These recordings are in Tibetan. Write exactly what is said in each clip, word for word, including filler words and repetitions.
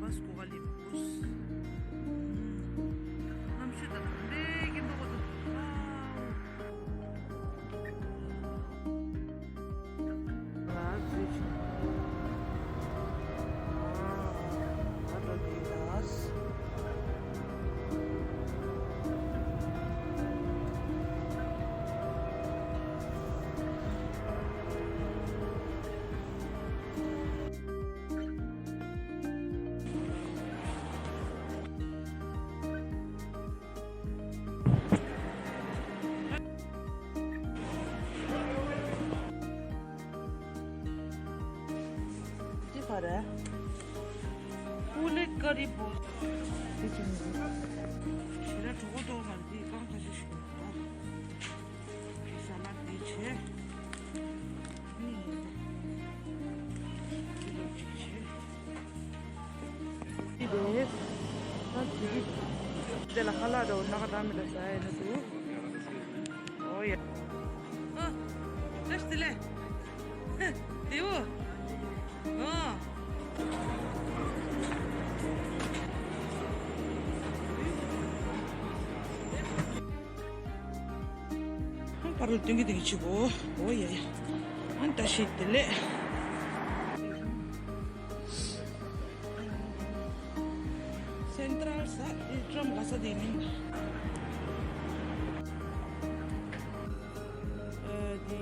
ཨ་སྐུ་ག་ལི་པུས། གནམ་གཤིས་དང་དེ་གི་འདུག་གོ། ཅི་ཁ་རེད། ཀུ་ལི་ཀ་རི་པོ། དེ་ཅི་ནི། ཞེ་དྲག་གྲོགས་པོ་ཏོ་མ་རེད། དེ་རྐང་ཐ་ཤི་ཤི་ཡོད་ད། ས་ལ་དེ་བྱས། ནི་ཡིན་ད། དེ་ལོ་ཅིག་བྱས། འདི་རེད། ད་དེ་གི་དེ་ལ་ཁ་ལག་འདྲ་བོ་སྣ་ཁ་བཏང་མི་འདྲ་ཟ་ཡ་ནི་འདུག་ཨོ་ཡ། ཨ། བཀྲ་ཤིས་བདེ་ལེགས། བདེ་བོ། ཨ། ཨང་པར་ལ་སྟོན་གྱི་འདུག་གི་ཆུ་བོ། ཨོ་ཡ་ཡ། ཨང་བཀྲ་ཤིས་བདེ་ལེགས། སེན་ཊ་རལ་ས་དེ་ཊམ་ག་ས་དེ་མིན། ཨ་དེ་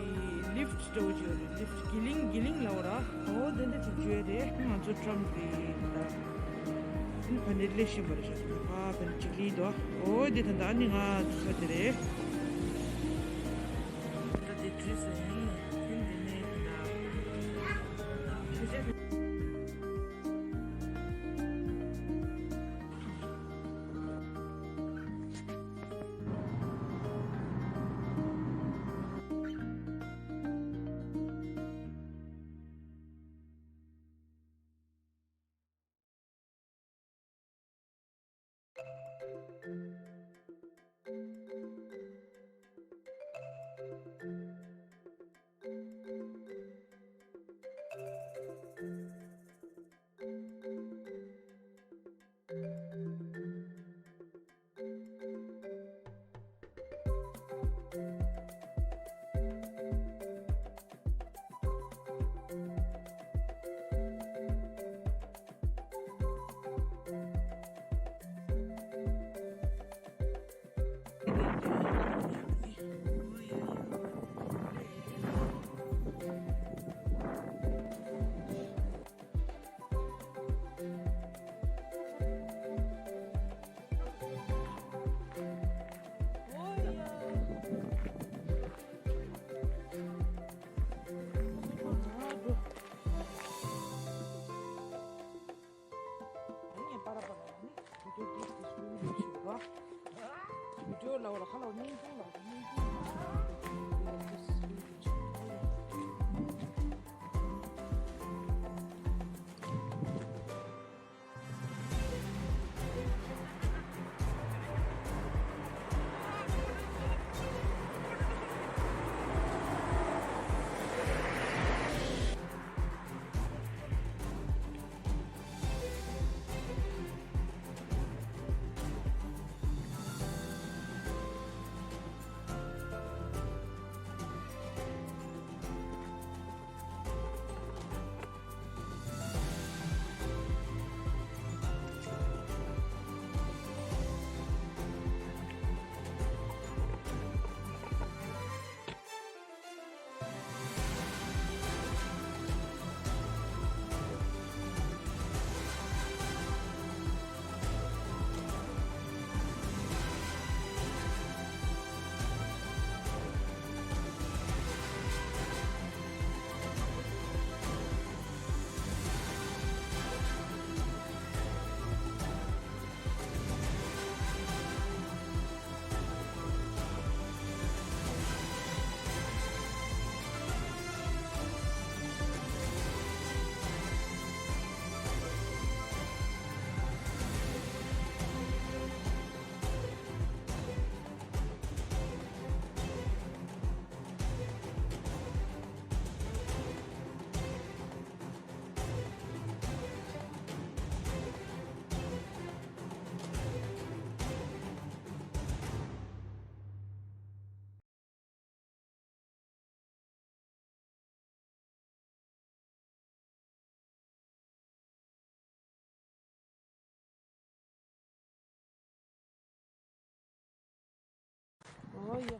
ལིཕ་ཊི་འདྲ་བོ་ཅིག་ཡོད་རེད། ལིཕ་ཊི་གི་ལིང་གི་ལིང་ལབ་ར། ཨོ་དེ་འདྲ་ཅིག་བརྗོད་རེད། ང་ཚོ་ཊམ་དེ་ད། ཨ་ནི་ཕ་ནས་སླེབས་བཞིན་པ་རེད་ཤག་ཨ་ཕ་ནས་ཅིག་ལི་དོ། ཨོ་དེ་ད་ད་ཨ་ནི་ང་ཚོ་ས་དེ་རེད། ད་དེ་བྲིས་སོང་ཡིན། ཨ་ནི་དེ་ནས་ད། Oh yeah.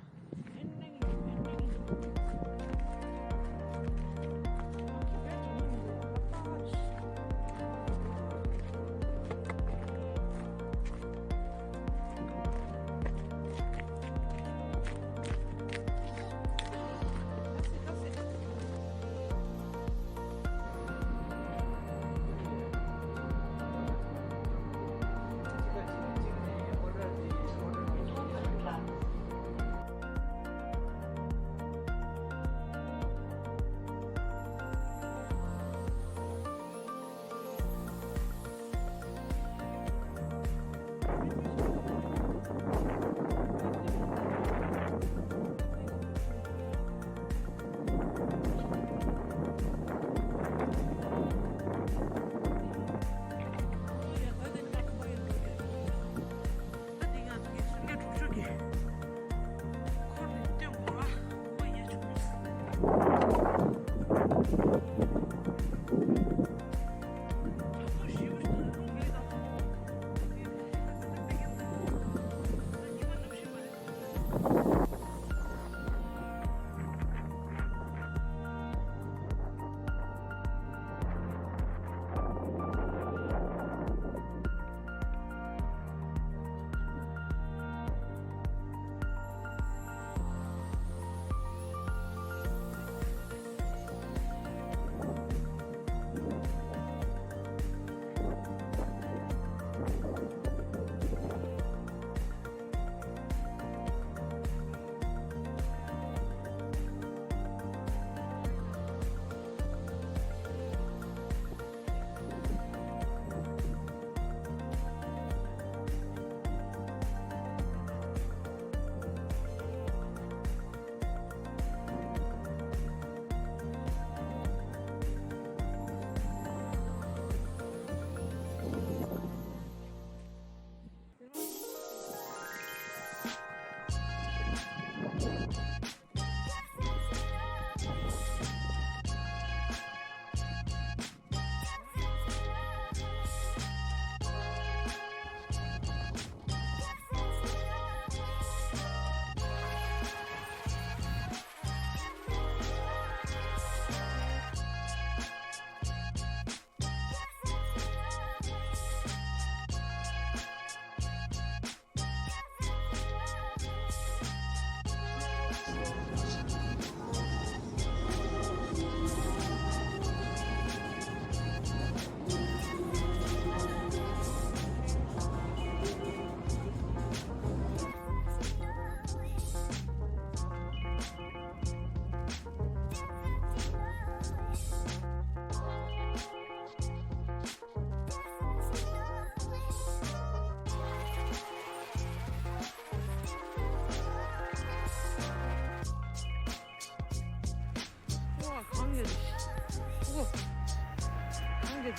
ཨོ། གང་ཡོད། ཨོ། གང་ཡོད།